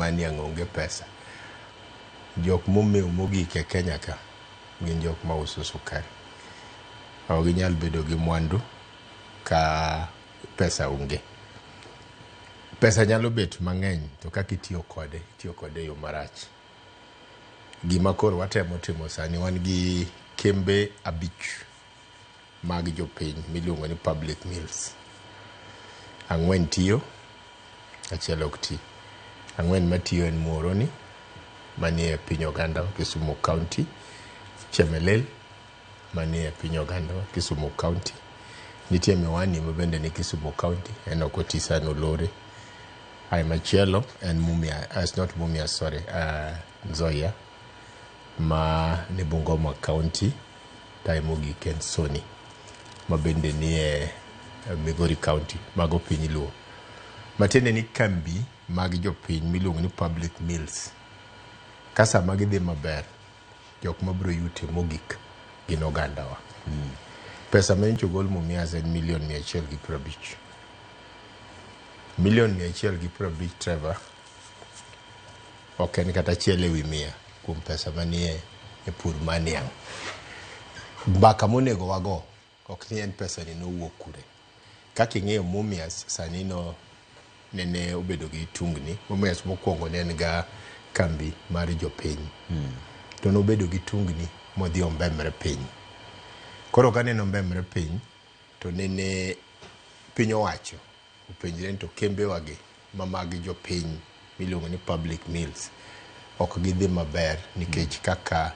Mar niang' onge pesa. Jok momew mogik e Kenya ka gin jok mauso sukari. Ok ginyal bedo gi mwandu ka pesa onge. Pesa nyalo bet mang'eny to kaka itiyo kode, itiyo kode e yo marach. Gima koro watemo timo sani wan gi kembe abich mag jopiny miluongo ni public mills. Ang'wen tiyo, achiel ok ti. Ang'wen matiyo en Muhoroni manie piny oganda Kisumu County, Chemelil manie piny oganda Kisumu County, nitie Miwani mabende ni Kisumu County, en ok oti sani olore. Ae machielo en Mumia, it's not Mumia sorry, Nzoia ma ni Bungoma County, tae mogik en Soni ma bende nie Migori County, mago piny Luo. Matiende ni kambi mag jopiny miluongo ni public mills ka sama gidhi maber, jok mabiro yute mogik gin ogandawa. Pesa ma nyocha ogol Mumias en milion 150. Milion 150 Trevor ok en kata achiel ewi mia kuom pesa manie e pur mar niang'. Mbaka monego wago ok ni en pesa ni nowuok kure. Kaka ing'eyo Mumias sani no nene obedo gi tungni. Mumias mokwongo ne en ga kambi mar jopiny. To nobedo gi tungni modhi ombemre piny. Koro kaneno ombemre piny to nene piny owacho openjre ni to kembewa gi ma mag jopiny miluongo ni public mills ok gidhi maber nikech kaka